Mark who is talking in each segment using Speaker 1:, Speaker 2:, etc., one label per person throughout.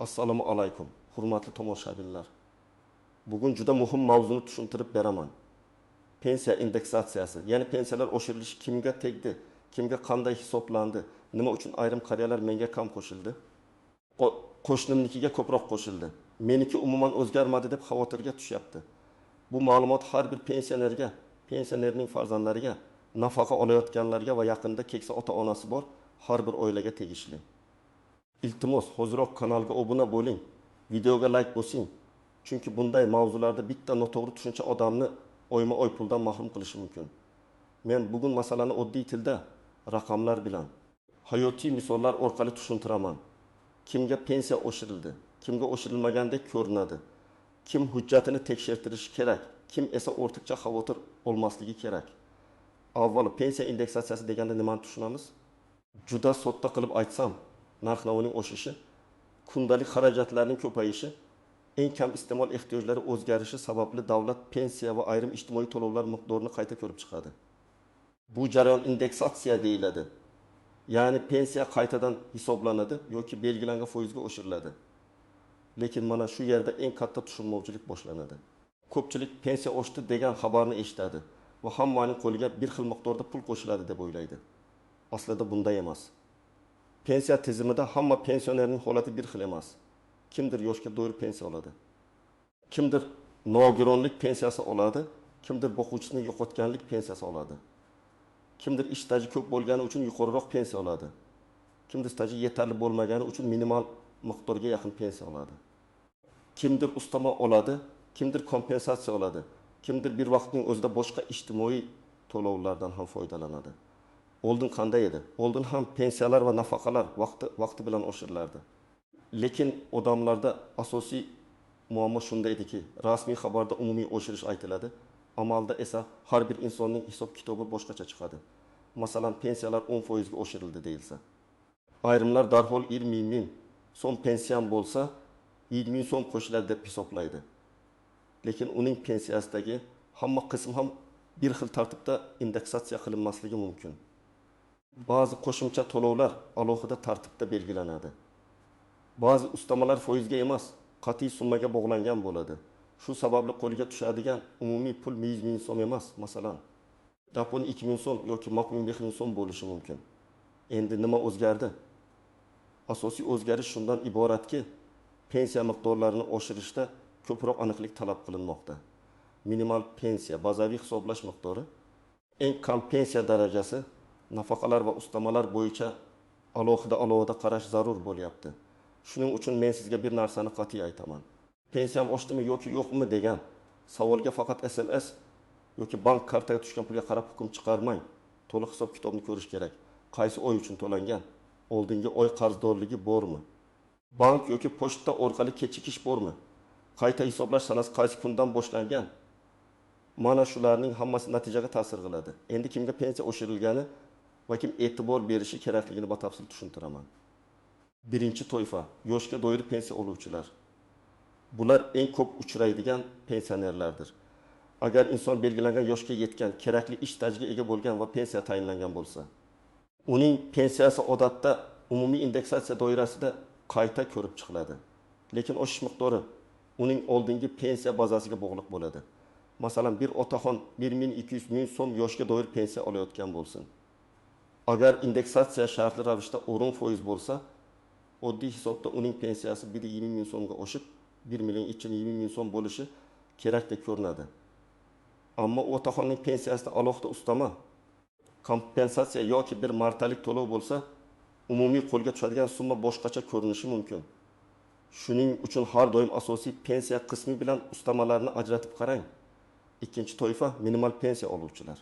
Speaker 1: Assalomu alaykum, hurmatli tomoshabinlar. Bugun juda muhim mavzuni tushuntirib beraman. Pensiya indeksatsiyasi, ya'ni pensiyalar oshirilishi kimga tegdi, kimga qanday hisoblandi, nima uchun ayrim qariyalar menga kam qo'shildi, qo'shnimnikiga ko'proq qo'shildi, meniki umuman o'zgarmadi deb xavotirga tushyapti. Bu ma'lumot har bir pensionerga, pensionerning farzandlariga, nafaqa olayotganlarga va yaqinda keksa ota-onasi bor har bir oilaga tegishli. Iltimos, hoziroq kanalga obuna bo'ling, videoga like bosing. Chunki bunday mavzularda bitta noto'g'ri tushuncha odamni oyma-oy puldan mahrum qilishi mumkin. Men bugun masalani oddiy tilda, raqamlar bilan, hayotiy misollar orqali tushuntiraman. Kimga pensiya oshirildi, kimga oshirilmagandek ko'rinadi, kim hujjatini tekshirtirishi kerak, kim esa ortiqcha xavotir olmasligi kerak. Avvalo pensiya indeksatsiyasi deganda nimani tushunamiz? Juda sodda qilib aytsam, narx-navoning oshishi, kundalik xarajatlarning ko'payishi, eng kam iste'mol ehtiyojlari o'zgarishi sababli davlat pensiya va ayrim ijtimoiy to'lovlar miqdorini qayta ko'rib chiqadi. Bu jarayon indeksatsiya deyiladi. Ya'ni pensiya qaytadan hisoblanadi yoki belgilangan foizga oshiriladi. Lekin mana shu yerda eng katta tushunmovchilik boshlanadi. Ko'pchilik pensiya oshdi degan xabarni eshitadi va hammaning qo'liga bir xil miqdorda pul qo'shiladi deb o'ylaydi. Aslida bunday emas. Pensiya tizimida hamma pensionerning holati bir xil emas. Kimdir yoshga doir pensiya oladi, kimdir nogironlik pensiyasi oladi, kimdir boquvchisini yo'qotganlik pensiyasi oladi. Kimdir ish staji ko'p bo'lgani uchun yuqoriroq pensiya oladi. Kimdir staji yetarli bo'lmagani uchun minimal miqdorga yaqin pensiya oladi. Kimdir ustama oladi, kimdir kompensatsiya oladi, kimdir bir vaqtning o'zida boshqa ijtimoiy to'lovlardan ham foydalanadi. Oldin qanday edi? Oldin ham pensiyalar va nafaqalar vaqti bilan oshirilardi. Lekin odamlarda asosiy muammo shunda ediki, rasmiy xabarda umumiy oshirish aytiladi, amalda esa har bir insonning hisob-kitobi boshqacha chiqadi. Masalan, pensiyalar 10% ga oshirildi deyilsa, ayrimlar darhol 20 ming so'm pensiyam bo'lsa, 7 ming so'm qo'shiladi deb hisoblaydi. Lekin uning pensiyasidagi hamma qism ham bir xil tartibda indeksatsiya qilinmasligi mumkin. Ba'zi qo'shimcha to'lovlar alohida tartibda belgilanadi. Ba'zi ustamalar foizga emas, qat'iy summaga bog'langan bo'ladi. Shu sababli qo'lga tushadigan umumiy pul 100 ming so'm emas, masalan, dapon 2 ming so'm yoki maksimum 5 ming so'm bo'lishi mumkin. Endi nima o'zgardi? Asosiy o'zgarish shundan iboratki, pensiya miqdorlarini oshirishda ko'proq aniqlik talab qilinmoqda. Minimal pensiya, bazaviy hisoblash miqdori, eng kam pensiya darajasi, nafaqalar va ustamalar bo'yicha alohida qarash zarur bo'lyapti. Shuning uchun men sizga bir narsani qat'iy aytaman. Pensiyam oshdimi yoki yo'qmi degan savolga faqat SMS yoki bank kartaga tushgan pulga qarab hukm chiqarmang. To'liq hisob-kitobni ko'rish kerak. Qaysi oy uchun to'langan? Oldingi oy qarzdorligi bormi? Bank yoki pochta orqali kechikish bormi? Qayta hisoblash sanasi qaysi kundan boshlangan? Mana shularning hammasi natijaga ta'sir qiladi. Endi kimga pensiya oshirilgani va kim e'tibor berishi kerakligini batafsil tushuntiraman. Birinchi toifa yoshga doir pensiya oluvchilar. Bular eng ko'p uchraydigan pensionerlardir. Agar inson belgilangan yoshga yetgan, kerakli ish stajiga ega bo'lgan va pensiya tayinlangan bo'lsa, uning pensiyasi odatda umumiy indeksatsiya doirasida qayta ko'rib chiqiladi. Lekin oshish miqdori uning oldingi pensiya bazasiga bog'liq bo'ladi. Masalan, bir otaxon 1200 ming so'm yoshga doir pensiya olayotgan bo'lsin. Agar indeksatsiya shartli ravishda 10% bo'lsa, oddiy hisobda uning pensiyasi 1,5 ming so'mga oshib, 1 million 220 ming so'm bo'lishi kerakdek ko'rinadi. Ammo otaxonning pensiyasida alohida ustama, kompensatsiya yoki bir martalik to'lov bo'lsa, umumiy qo'lga tushadigan summa boshqacha ko'rinishi mumkin. Shuning uchun har doim asosiy pensiya qismi bilan ustamalarni ajratib qarang. Ikkinchi toifa minimal pensiya oluvchilar.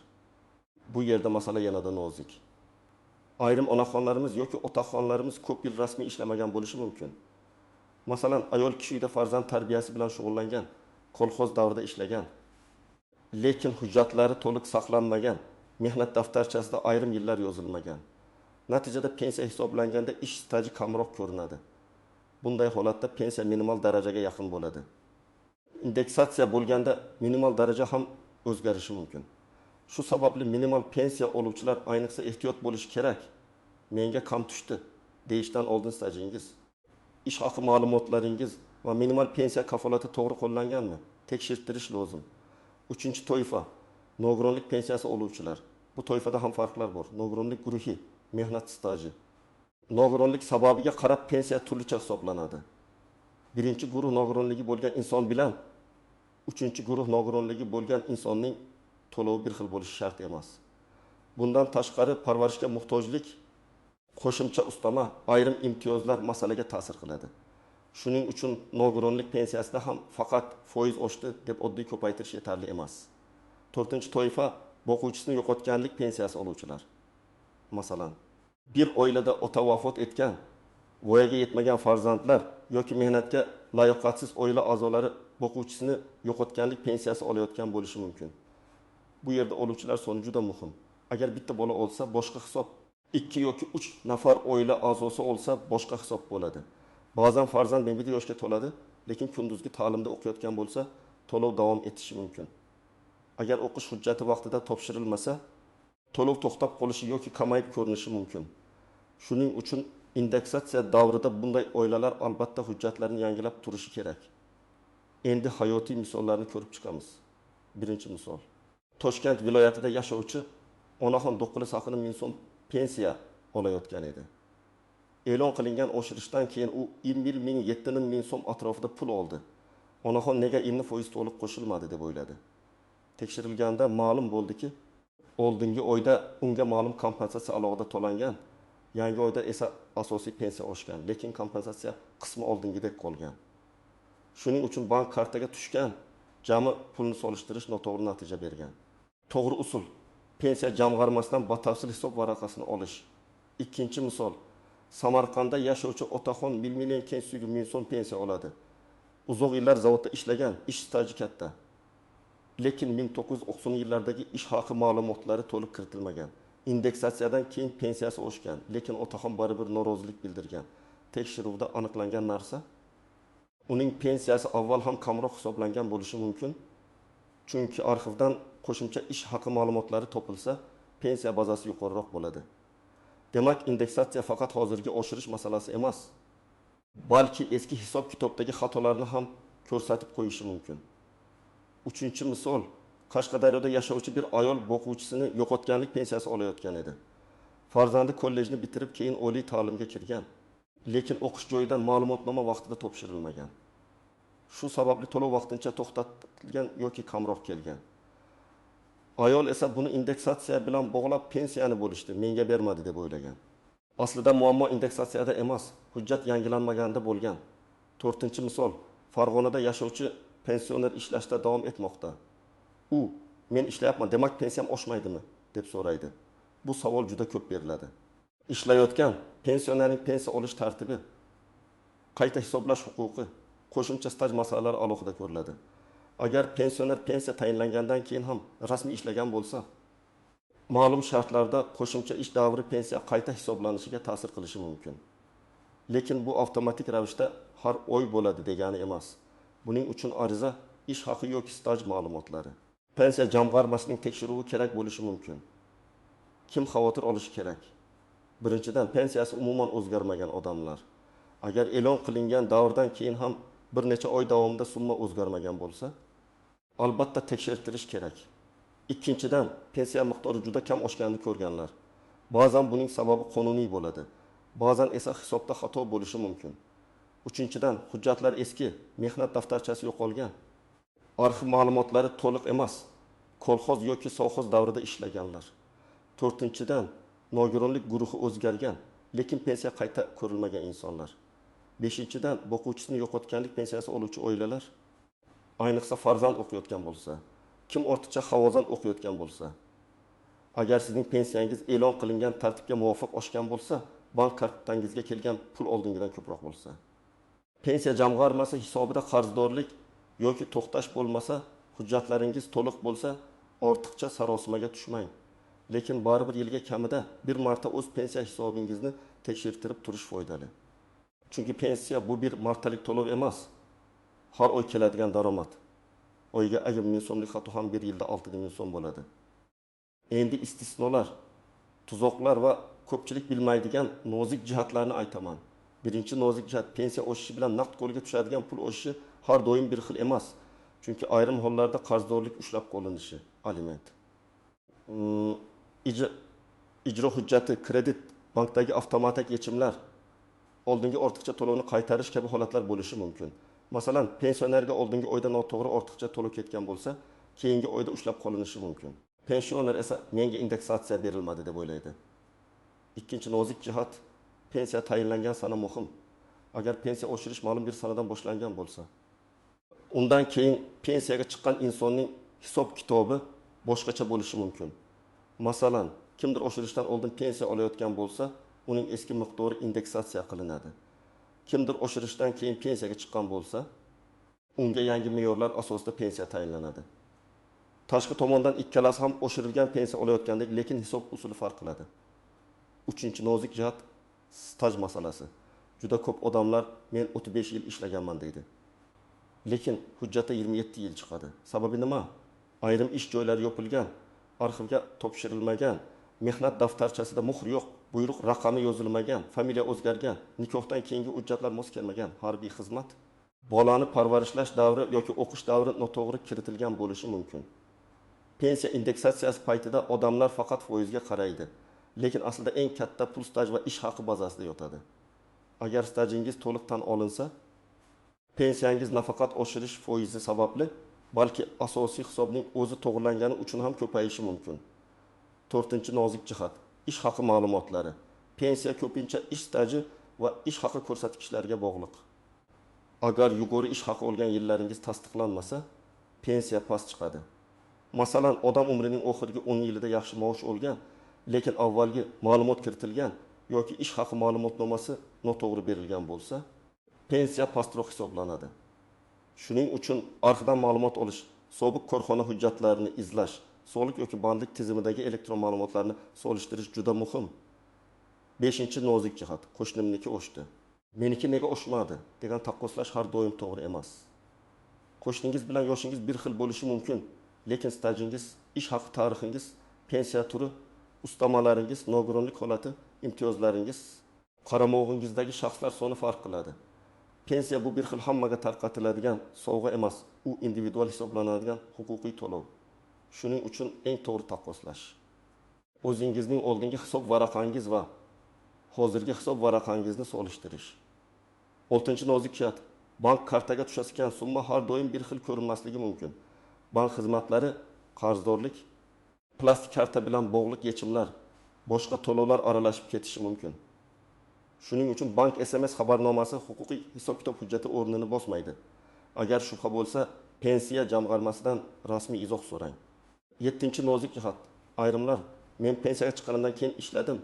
Speaker 1: Bu yerda masala yanada nozik. Ayrim onaxonlarimiz yoki otaxonlarimiz ko'p yil rasmiy ishlamagan bo'lishi mumkin. Masalan, ayol kishi uyda farzand tarbiyasi bilan shug'ullangan, kolxoz davrida ishlagan, lekin hujjatlari to'liq saqlanmagan, mehnat daftarchasida ayrim yillar yozilmagan. Natijada pensiya hisoblanganda ish staji kamroq ko'rinadi. Bunday holatda pensiya minimal darajaga yaqin bo'ladi. Indeksatsiya bo'lganda minimal daraja ham o'zgarishi mumkin. Shu sababli minimal pensiya oluvchilar ayniqsa ehtiyot bo'lishi kerak. Menga kam tushdi deyishdan oldin stajingiz, Ish haqi ma'lumotlaringiz va minimal pensiya kafolati to'g'ri qo'llanganmi? Tekshirttirish lozim. Uchinchi toifa, nogironlik pensiyasi oluvchilar. Bu toifada ham farqlar bor. Nogironlik guruhi, mehnat staji. Nogironlik sababiga qarab pensiya turlicha hisoblanadi. Birinchi guruh nogironligi bo'lgan inson bilan uchinchi guruh nogironligi bo'lgan insonning to'lovi bir xil bo'lishi shart emas. Bundan tashqari parvarishga muhtojlik, qo'shimcha ustama, ayrim imtiyozlar masalaga ta'sir qiladi. Shuning uchun nogironlik pensiyasida ham faqat foiz oshdi deb oddiy ko'paytirish yetarli emas. To'rtinchi toifa, boquvchisini yo'qotganlik pensiyasi oluvchilar. Masalan, bir oilada ota vafot etgan, voyaga yetmagan farzandlar yoki mehnatga layoqatsiz oila a'zolari boquvchisini yo'qotganlik pensiyasi olayotgan bo'lishi mumkin. Bu yerda oluvchilar soni juda muhim. Agar bitta bola olsa boshqa hisob, 2 yoki 3 nafar oila a'zosi olsa boshqa hisob bo'ladi. Ba'zan farzand 21 yoshga to'ladi, lekin kunduzgi ta'limda o'qiyotgan bo'lsa, to'lov davom etishi mumkin. Agar o'qish hujjati vaqtida topshirilmasa, to'lov to'xtab qolishi yoki kamayib ko'rinishi mumkin. Shuning uchun indeksatsiya davrida bunday oilalar albatta hujjatlarni yangilab turishi kerak. Endi hayotiy misollarni ko'rib chiqamiz. Birinchi misol. Toshkent viloyatida yashovchi onaxon Do'qqili Saqini 1000 so'm pensiya olayotgan edi. E'lon qilingan oshirishdan keyin u 21 ming so'm atrofida pul oldi. Onaxon nega endi foiz to'liq qo'shilmadi deb o'yladi. Tekshirilganda ma'lum bo'ldiki, oldingi oyda unga ma'lum kompensatsiya alohida to'langan, yangi oyda esa asosiy pensiya oshgan, lekin kompensatsiya qismi oldingidek qolgan. Shuning uchun bank kartaga tushgan jami pulni solishtirish noto'g'ri natija bergan. To'g'ri usul pensiya jamg'armasidan batafsil hisob varaqasini olish. Ikkinchi misol. Samarqandda yashovchi otaxon 1 000 so'm pensiya oladi. Uzoq yillar zavodda ishlagan, ish staji katta. Lekin 1990-yillardagi ish haqi ma'lumotlari to'liq kiritilmagan. Indeksatsiyadan keyin pensiyasi oshgan, lekin otaxon baribir norozilik bildirgan. Tekshiruvda aniqlangan narsa, uning pensiyasi avval ham kamroq hisoblangan bo'lishi mumkin. Chunki arxivdan qo'shimcha ish haqi ma'lumotlari topilsa, pensiya bazasi yuqoriroq bo'ladi. Demak, indeksatsiya faqat hozirgi oshirish masalasi emas, balki eski hisob-kitobdagi xatolarni ham ko'rsatib qo'yishi mumkin. Uchinchi misol, Qashqadaryoda yashovchi bir ayol boquvchisini yo'qotganlik pensiyasi olayotgan edi. Farzandi kollejni bitirib, keyin oliy ta'limga kirgan, lekin o'qish joyidan ma'lumotnoma vaqtida topshirilmagan. Shu sababli to'lov vaqtincha to'xtatilgan yoki kamroq kelgan. Ayol esa buni indeksatsiya bilan bog'lab pensiyani bo'lishdi, menga bermadi deb o'ylagan. Aslida muammo indeksatsiyada emas, hujjat yangilanmaganda bo'lgan. To'rtinchi misol, Farg'onada yashovchi pensioner ishlashda davom etmoqda. U, men ishlayapman, demak pensiyam oshmaydimi deb so'raydi. Bu savol juda ko'p beriladi. Ishlayotgan pensionerning pensiya olish tartibi, qayta hisoblash huquqi, qo'shimcha staj masalalari alohida ko'riladi. Agar pensioner pensiya tayinlangandan keyin ham rasmiy ishlagan bo'lsa, ma'lum shartlarda qo'shimcha ish davri pensiya qayta hisoblanishiga ta'sir qilishi mumkin. Lekin bu avtomatik ravishda har oy bo'ladi degani emas. Buning uchun ariza, ish haqi yoki staj ma'lumotlari, pensiya jamg'armasining tekshiruvi kerak bo'lishi mumkin. Kim xavotir olishi kerak? Birinchidan, pensiyasi umuman o'zgarmagan odamlar. Agar e'lon qilingan davrdan keyin ham bir necha oy davomida summa o'zgarmagan bo'lsa, albatta tekshirtirish kerak. Ikkinchidan, pensiya miqdori juda kam oshganini ko'rganlar. Ba'zan buning sababi qonuniy bo'ladi, ba'zan esa hisobda xato bo'lishi mumkin. Uchinchidan, hujjatlar eski, mehnat daftarchasi yo'qolgan, arxiv ma'lumotlari to'liq emas, kolxoz yoki sovxoz davrida ishlaganlar. To'rtinchidan, nogironlik guruhi o'zgargan, lekin pensiya qayta ko'rilmagan insonlar. Beshinchidan, boquvchisini yo'qotganlik pensiyasi oluvchi oilalar, ayniqsa farzand o'qiyotgan bo'lsa, kim ortiqcha havozan o'qiyotgan bo'lsa. Agar sizning pensiyangiz e'lon qilingan tartibga muvofiq oshgan bo'lsa, bank kartangizga kelgan pul oldingidan ko'proq bo'lsa, pensiya jamg'armasi hisobida qarzdorlik yoki to'xtash bo'lmasa, hujjatlaringiz to'liq bo'lsa, ortiqcha sarosimaga tushmang. Lekin baribir yilga kamida bir marta o'z pensiya hisobingizni tekshirtirib turish foydali. Chunki pensiya bu bir martalik to'lov emas, har oy keladigan daromad. Oyga agar 1000 so'mlik xato ham bir yilda 6000 so'm bo'ladi. Endi istisnolar, tuzoqlar va ko'pchilik bilmaydigan nozik jihatlarni aytaman. Birinchi nozik jihat, pensiya oshishi bilan naqd qo'lga tushadigan pul oshishi har doim bir xil emas. Chunki ayrim hollarda qarzdorlik ushlab qolinishi, aliment. Ijro hujjati, kredit, bankdagi avtomatik yechimlar, oldingi ortiqcha to'lovni qaytarish kabi holatlar bo'lishi mumkin. Masalan, pensionerga oldingi oyda noto'g'ri ortiqcha to'lov ketgan bo'lsa, keyingi oyda ushlab qolinishi mumkin. Pensioner esa menga indeksatsiya berilmadi deb o'ylaydi. Ikkinchi nozik jihat, pensiya tayinlangan sana muhim. Agar pensiya oshirish ma'lum bir sanadan boshlangan bo'lsa, undan keyin pensiyaga chiqqan insonning hisob-kitobi boshqacha bo'lishi mumkin. Masalan, kimdir oshirishdan oldin pensiya olayotgan bo'lsa, uning eski miqdori indeksatsiya qilinadi. Kimdir oshirishdan keyin pensiyaga chiqqan bo'lsa, unga yangi me'yorlar asosida pensiya tayinlanadi. Tashqi tomondan ikkalasi ham oshirilgan pensiya olayotgandek, lekin hisob usuli farq qiladi. Uchinchi nozik jihat, staj masalasi. Juda ko'p odamlar men 35 yil ishlaganman deydi. Lekin hujjatda 27 yil chiqadi. Sababi nima? Ayrim ish joylari yopilgan, arxivga topshirilmagan, mehnat daftarchasida muhr yo'q, buyruq raqami yozilmagan, familiya o'zgargan, nikohdan keyingi hujjatlar mos kelmagan, harbiy xizmat, bolani parvarishlash davri yoki o'qish davri noto'g'ri kiritilgan bo'lishi mumkin. Pensiya indeksatsiyasi paytida odamlar faqat foizga qaraydi, lekin aslida eng katta pul staj va ish haqi bazasida yotadi. Agar stajingiz to'liq tan olinsa, pensiyangiz nafaqat oshirish foizi sababli, balki asosiy hisobning o'zi to'g'rilangani uchun ham ko'payishi mumkin. To'rtinchi nozik jihat, ish haqi ma'lumotlari. Pensiya ko'pincha ish staji va ish haqi ko'rsatkichlariga bog'liq. Agar yuqori ish haqi olgan yillaringiz tasdiqlanmasa, pensiya past chiqadi. Masalan, odam umrining oxirgi 10 yilida yaxshi maosh olgan, lekin avvalgi ma'lumot kiritilgan yoki ish haqi ma'lumotnomasi noto'g'ri berilgan bo'lsa, pensiya pastroq hisoblanadi. Shuning uchun arxivdan ma'lumot olish, sobiq korxona hujjatlarini izlash, soliq yoki bandlik tizimidagi elektron ma'lumotlarni solishtirish juda muhim. Beshinchi nozik jihat, qo'shnimniki oshdi, meniki nega oshmadi degan taqqoslash har doim to'g'ri emas. Qo'shningiz bilan yoshingiz bir xil bo'lishi mumkin, lekin stajingiz, ish haqi tarixingiz, pensiya turi, ustamalaringiz, nogironlik holati, imtiyozlaringiz, qaramog'ingizdagi shaxslar soni farq qiladi. Pensiya bu bir xil hammaga tarqatiladigan sovg'a emas, u individual hisoblanadigan huquqiy to'lov. Shuning uchun eng to'g'ri taqqoslash, o'zingizning oldingi hisob varaqangiz va hozirgi hisob varaqangizni solishtirish. Oltinchi nozik jihat, bank kartaga tushadigan summa har doim bir xil ko'rinmasligi mumkin. Bank xizmatlari, qarzdorlik, plastik karta bilan bog'liq yechimlar, boshqa to'lovlar aralashib ketishi mumkin. Shuning uchun bank SMS xabarnomasi huquqiy hisob-kitob hujjati o'rnini bosmaydi. Agar shubha bo'lsa, pensiya jamg'armasidan rasmiy izoh so'rang. Yettinchi nozik jihat, ayrimlar men pensiyaga chiqqanimdan keyin ishladim,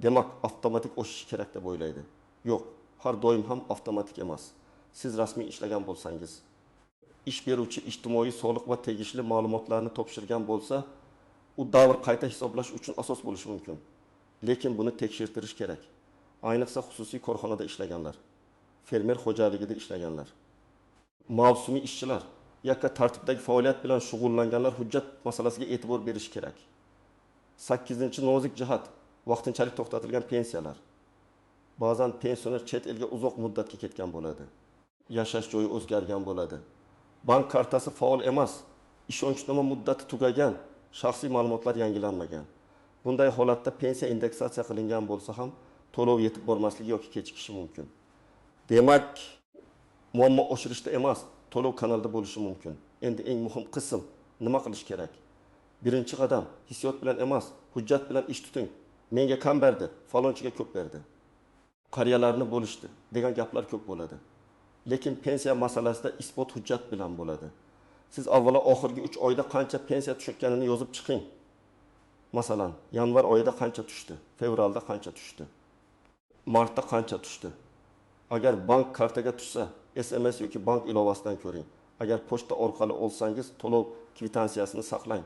Speaker 1: demak avtomatik oshishi kerak deb o'ylaydi. Yo'q, har doim ham avtomatik emas. Siz rasmiy ishlagan bo'lsangiz, ish beruvchi ijtimoiy soliq va tegishli ma'lumotlarni topshirgan bo'lsa, u davr qayta hisoblash uchun asos bo'lishi mumkin. Lekin buni tekshirtirish kerak. Ayniqsa xususiy korxonada ishlaganlar, fermer xo'jaligida ishlaganlar, mavsumiy ishchilar, yakka tartibdagi faoliyat bilan shug'ullanganlar hujjat masalasiga e'tibor berish kerak. Sakkizinchi nozik jihat, vaqtinchalik to'xtatilgan pensiyalar. Ba'zan pensioner chet elga uzoq muddatga ketgan bo'ladi. Yashash joyi o'zgargan bo'ladi. Bank kartasi faol emas, ishonchnoma muddati tugagan, shaxsiy ma'lumotlar yangilanmagan. Bunday holatda pensiya indeksatsiya qilingan bo'lsa ham to'lov yetib bormasligi yoki kechikishi mumkin. Demak, muammo oshirishda emas, to'lov kanalida bo'lishi mumkin. Endi eng muhim qism, nima qilish kerak? Birinchi qadam, hissiyot bilan emas, hujjat bilan ish tuting. Menga kam berdi, falonchiga ko'p berdi. Qariyalarni bo'lishdi degan gaplar ko'p bo'ladi. Lekin pensiya masalasida isbot hujjat bilan bo'ladi. Siz avvalo oxirgi 3 oyda qancha pensiya tushganini yozib chiqing. Masalan, yanvar oyida qancha tushdi, fevralda qancha tushdi, martda qancha tushdi. Agar bank kartaga tushsa, SMS yoki bank ilovasidan ko'ring. Agar pochta orqali olsangiz, to'lov kvitansiyasini saqlang.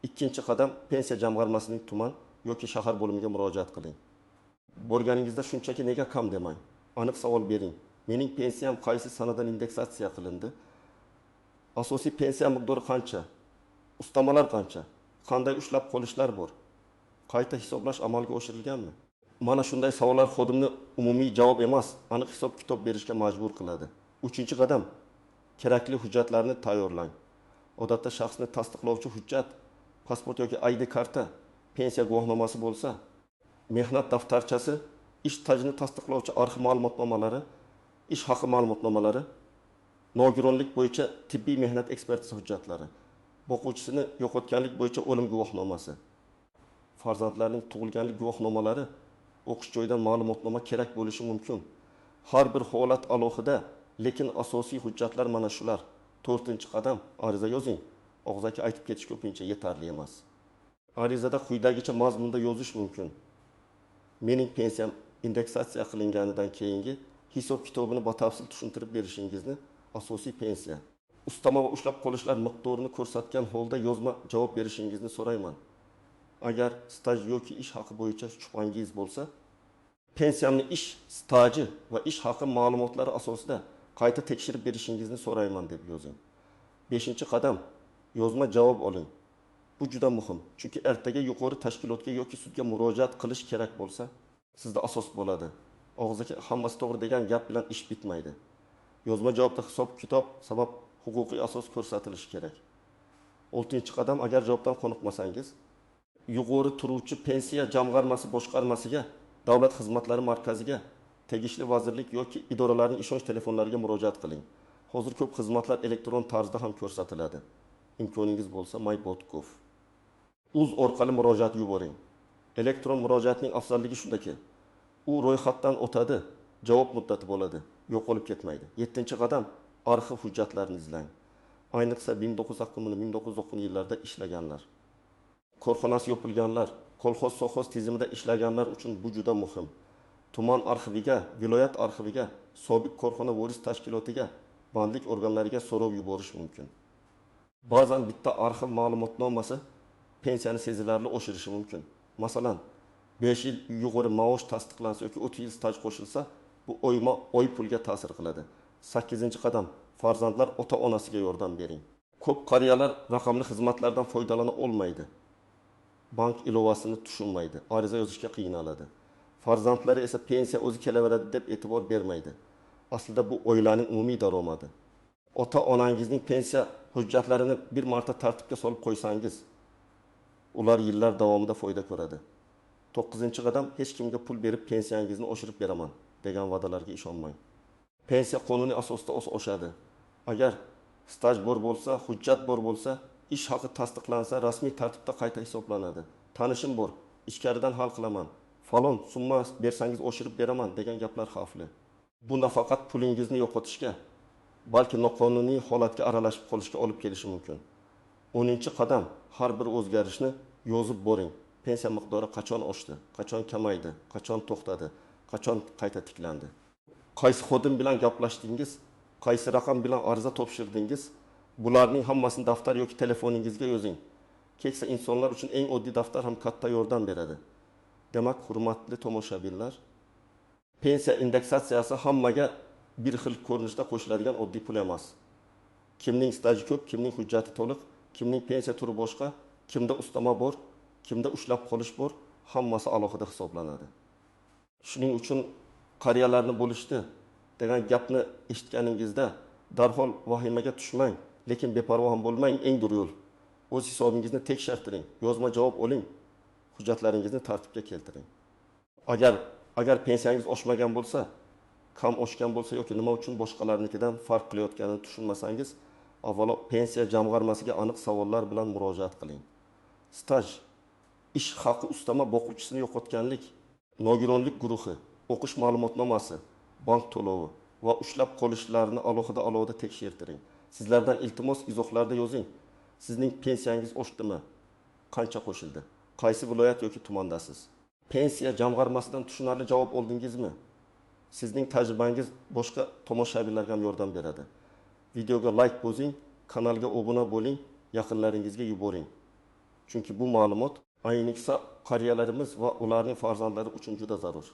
Speaker 1: Ikkinchi qadam, pensiya jamg'armasining tuman yoki shahar bo'limiga murojaat qiling. Borganingizda shunchaki nega kam demang. Aniq savol bering. Mening pensiyam qaysi sanadan indeksatsiya qilindi? Asosiy pensiya miqdori qancha? Ustamalar qancha? Qanday ushlab qolishlar bor? Qayta hisoblash amalga oshirilganmi? Mana shunday savollar xodimni umumiy javob emas, aniq hisob-kitob berishga majbur qiladi. Uchinchi qadam: kerakli hujjatlarni tayyorlang. Odatda shaxsni tasdiqlovchi hujjat, pasport yoki ID karta, pensiya guvohnomasi bo'lsa, mehnat daftarchasi, ish stajini tasdiqlovchi arxiv ma'lumotnomalari, ish haqi ma'lumotnomalari, nogironlik bo'yicha tibbiy mehnat ekspertiza hujjatlari, boquvchisini yo'qotganlik bo'yicha o'lim guvohnomasi, farzandlarning tug'ilganlik guvohnomalari, o'qish joyidan ma'lumotnoma kerak bo'lishi mumkin. Har bir holat alohida, lekin asosiy hujjatlar mana shular. To'rtinchi qadam: ariza yozing. Og'zaki aytib ketish ko'pincha yetarli emas. Arizada quyidagicha mazmunda yozish mumkin: mening pensiyam indeksatsiya qilinganidan keyingi hisob-kitobini batafsil tushuntirib berishingizni, asosiy pensiya, ustama va ushlab qolishlar miqdorini ko'rsatgan holda yozma javob berishingizni so'rayman. Agar staj yoki ish haqi bo'yicha shubhangiz bo'lsa, pensiyamni ish staji va ish haqi ma'lumotlari asosida qayta tekshirib berishingizni so'rayman deb yozing. Beshinchi qadam: yozma javob oling. Bu juda muhim, chunki ertaga yuqori tashkilotga yoki sudga murojaat qilish kerak bo'lsa, sizda asos bo'ladi. Og'zaki hammasi to'g'ri degan gap bilan ish bitmaydi. Yozma javobda hisob-kitob, sabab, huquqiy asos ko'rsatilishi kerak. Oltinchi qadam: agar javobdan qoniqmasangiz, yuqori turuvchi pensiya jamg'armasi boshqarmasiga, davlat xizmatlari markaziga, tegishli vazirlik yoki idoralarning ishonch telefonlariga murojaat qiling. Hozir ko'p xizmatlar elektron tarzda ham ko'rsatiladi. Imkoningiz bo'lsa, my.gov uz orqali murojaat yuboring. Elektron murojaatning afzalligi shundaki, u ro'yxatdan o'tadi, javob muddati bo'ladi, yo'qolib ketmaydi. Yettinchi qadam: arxiv hujjatlarini izlang. Ayniqsa 1990 yillarda ishlaganlar, korxonasi yopilganlar, kolxoz sovxoz tizimida ishlaganlar uchun bu juda muhim. Tuman arxiviga, viloyat arxiviga, sobiq korxona voris tashkilotiga, bandlik organlariga so'rov yuborish mumkin. Ba'zan bitta arxiv ma'lumotnomasi pensiyani sezilarli oshirishi mumkin. Masalan, 5 yil yuqori maosh tasdiqlansa yoki 30 yil staj qo'shilsa, bu oyma-oy pulga ta'sir qiladi. 8-qadam: farzandlar ota-onasiga yordam bering. Ko'p qariyalar raqamli xizmatlardan foydalana olmaydi. Bank ilovasini tushunmaydi, ariza yozishga qiynaladi. Farzandlari esa pensiya o'zi kelaveradi deb e'tibor bermaydi. Aslida bu oilaning umumiy daromadi. Ota-onangizning pensiya hujjatlarini bir marta tartibga solib qo'ysangiz, ular yillar davomida foyda ko'radi. 9-qadam: hech kimga pul berib pensiyangizni oshirib beraman degan va'dalarga ishonmang. Pensiya qonuniy asosda oshadi. Agar staj bor bo'lsa, hujjat bor bo'lsa, ish haqi tasdiqlansa, rasmiy tartibda qayta hisoblanadi. Tanishim bor, ichkaridan hal qilaman, falon summa bersangiz oshirib beraman degan gaplar xavfli. Bu nafaqat pulingizni yo'qotishga, balki noqonuniy holatga aralashib qolishga olib kelishi mumkin. 10-qadam: har bir o'zgarishni yozib boring. Pensiya miqdori qachon oshdi, qachon kamaydi, qachon to'xtadi, qachon qayta tiklandi. Qaysi xodim bilan gaplashdingiz, qaysi raqam bilan ariza topshirdingiz, bularning hammasini daftar yoki telefoningizga yozing. Keksa insonlar uchun eng oddiy daftar ham katta yordam beradi. Demak, hurmatli tomoshabinlar, pensiya indeksatsiyasi hammaga bir xil ko'rinishda qo'shiladigan oddiy pul emas. Kimning staji ko'p, kimning hujjati to'liq, kimning pensiya turi boshqa, kimda ustama bor, kimda ushlab qolish bor, hammasi alohida hisoblanadi. Shuning uchun qariyalarni bo'lishdi degan gapni eshitganingizda darhol vahimaga tushmang, lekin beparvo ham bo'lmang. Eng durust yo'l, o'z hisobingizni tekshirtiring, yozma javob oling, hujjatlaringizni tartibga keltiring. Agar pensiyangiz oshmagan bo'lsa, kam oshgan bo'lsa yoki nima uchun boshqalarnikidan farq qilayotganini tushunmasangiz, avvalo pensiya jamg'armasiga aniq savollar bilan murojaat qiling. Staj, ish haqi, ustama, boquvchisini yo'qotganlik, nogironlik guruhi, o'qish ma'lumotnomasi, bank to'lovi va ushlab qolishlarni alohida tekshirtiring. Sizlardan iltimos, izohlarda yozing. Sizning pensiyangiz oshdimi? Qancha qo'shildi? Qaysi viloyat yoki tumandasiz? Pensiya jamg'armasidan tushunarli javob oldingizmi? Sizning tajribangiz boshqa tomoshabinlarga ham yordam beradi. Videoga like bosing, kanalga obuna bo'ling, yaqinlaringizga yuboring. Chunki bu ma'lumot ayniqsa qariyalarimiz va ularning farzandlari uchun juda zarur.